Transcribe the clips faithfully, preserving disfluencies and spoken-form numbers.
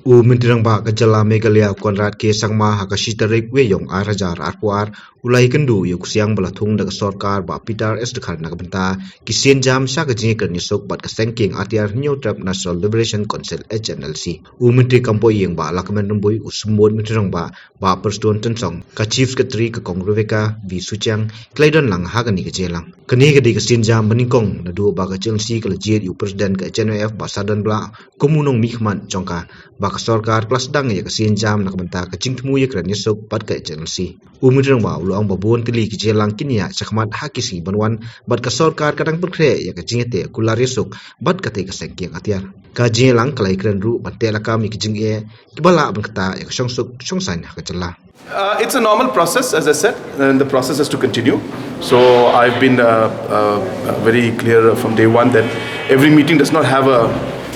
U Myntri Rangbah ka jylla Meghalaya Conrad K Sangma ha ka shi tarik Weiyong ar hajar arphew ar u la ïakynduh ïa u ksiang ba la thung da ka sorkar Bah Peter S Dkhar na ka bynta ki sienjam sha ka jingïakren ïasuk bad ka Seng Kiang Atiar Hynñiewtrep National Liberation Council H N L C. U Myntri Kam Pohiing Bah Lahkmen Rymbui, u Symbud Myntri Rangbah Bah Prestone Tynsong, ka Chief Secretary ka Kong Rebecca V Suchiang, ki la ïadon lang ha kane ka jingïalang. Kane ka dei ka sienjam banyngkong naduh ba ka H N L C ka la jied ïa u President ka H N Y F Bah Sardar Blah kum u nongmihkhmat jong ka, ba ka sorkar ka la sdang ïa ka sienjam na ka bynta ka jingthmu ïakren ïasuk bad ka H N L C. U Myntri Rangbah u la ong ba bun tylli ki jingïalang kin ïaid shakhmat ha ki sngi ban wan bad ka sorkar ka dang pynkhreh ïa ka jingïateh kular ïasuk bad katei ka Seng Kiang Atiar. Ka jingïalang ka la ïakren ruh ban teh lakam ïa ki jingeh kiba lah ban ktah ïa ka shongsuk shongsaiñ ha ka jylla. Uh, it's a normal process, as I said, and the process has to continue. So I've been uh, uh, very clear from day one that every meeting does not have a,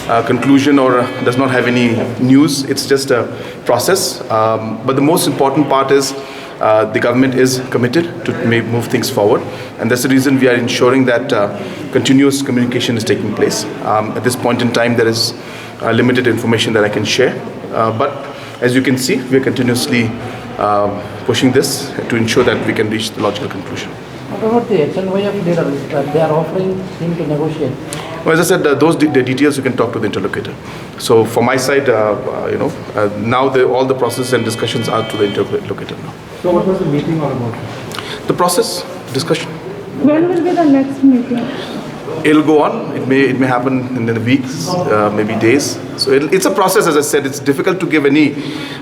a conclusion or does not have any news. It's just a process. Um, but the most important part is uh, the government is committed to ma- move things forward, and that's the reason we are ensuring that uh, continuous communication is taking place. Um, at this point in time, there is uh, limited information that I can share. Uh, but as you can see, we are continuously uh, pushing this to ensure that we can reach the logical conclusion. What about the H N Y F leader? Uh, they are offering him to negotiate. Well, as I said, uh, those de- the details you can talk to the interlocutor. So, for my side, uh, uh, you know, uh, now the, all the process and discussions are to the interlocutor now. So, what was the meeting all about? The process, discussion. When will be the next meeting? It'll go on. It may it may happen in the weeks, uh, maybe days. So it, it's a process, as I said. It's difficult to give any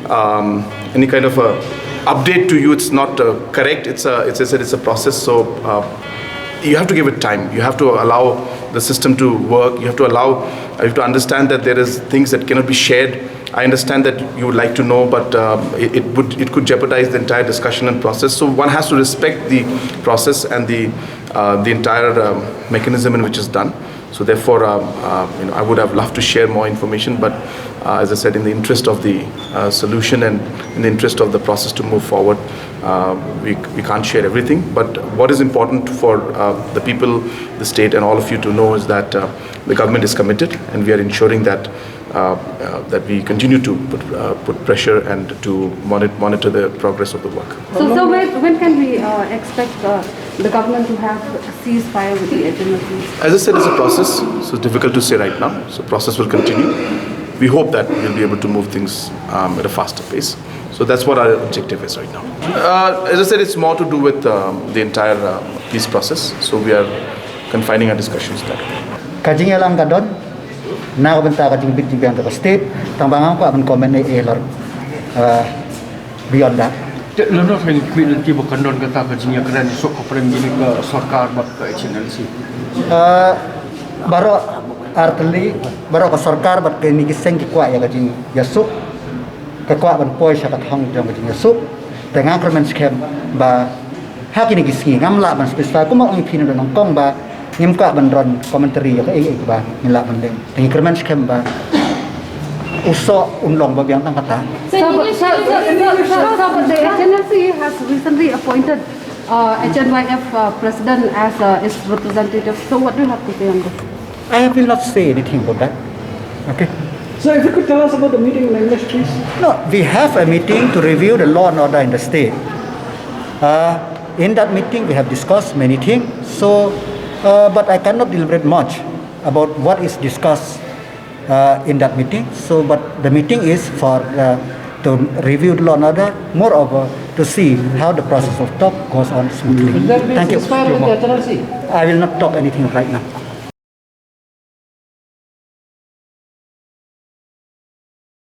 um, any kind of a update to you. It's not uh, correct. It's a it's I said it's a process. So uh, you have to give it time. You have to allow the system to work. You have to allow. You have to understand that there is things that cannot be shared. I understand that you would like to know, but um, it, it would it could jeopardize the entire discussion and process. So one has to respect the process and the uh, the entire um, mechanism in which it's done. So therefore, um, uh, you know, I would have loved to share more information, but uh, as I said, in the interest of the uh, solution and in the interest of the process to move forward, uh, we, we can't share everything. But what is important for uh, the people, the state, and all of you to know is that uh, the government is committed, and we are ensuring that uh, uh, that we continue to put, uh, put pressure and to monitor, monitor the progress of the work. So, so when, when can we uh, expect uh, the government to have ceasefire with the H M Ps? As I said, it's a process, so it's difficult to say right now. So process will continue. We hope that we'll be able to move things um, at a faster pace. So that's what our objective is right now. Uh, as I said, it's more to do with um, the entire uh, peace process. So we are confining our discussions to that. Ka jingïalang ka don na ka bynta ka jingbit jingbiang ka state, tang ba ngam kwah ban comment ei ei lor uh, beyond that. Te lano phin khmih lynti ba kan don kata ka jingïakren ïasuk ha pdeng kine ka sorkar bad ka H N L C? Uh, baroh artylli, baroh ka sorkar bad kine ki seng ki kwah ïa ka jingïasuk, ka kwah ban poi sha ka thong jong ka jingïasuk. Te nga kyrmen skhem ba ha kine ki sngi ngam lah ban specify, kumba ong phi na nyngkong ba ngim kwah ban run commentary ïa kaei kaei ba ngin lah ban leh. Te ngi kyrmen skhem ba u soh un long ba biang tang kata. So, but, so, so, so, so, so, but the H N L C has recently appointed uh, H N Y F uh, president as uh, its representative. So, what do you have to say on this? I will not say anything about that. Okay. So, if you could tell us about the meeting in English, please. No, we have a meeting to review the law and order in the state. Uh, in that meeting, we have discussed many things. So, uh, but I cannot deliberate much about what is discussed uh, in that meeting. So, but the meeting is for uh, to review the law and order. Moreover, to see how the process of talk goes on smoothly. Will there be Thank you. Ceasefire with the H N L C? I will not talk anything right now.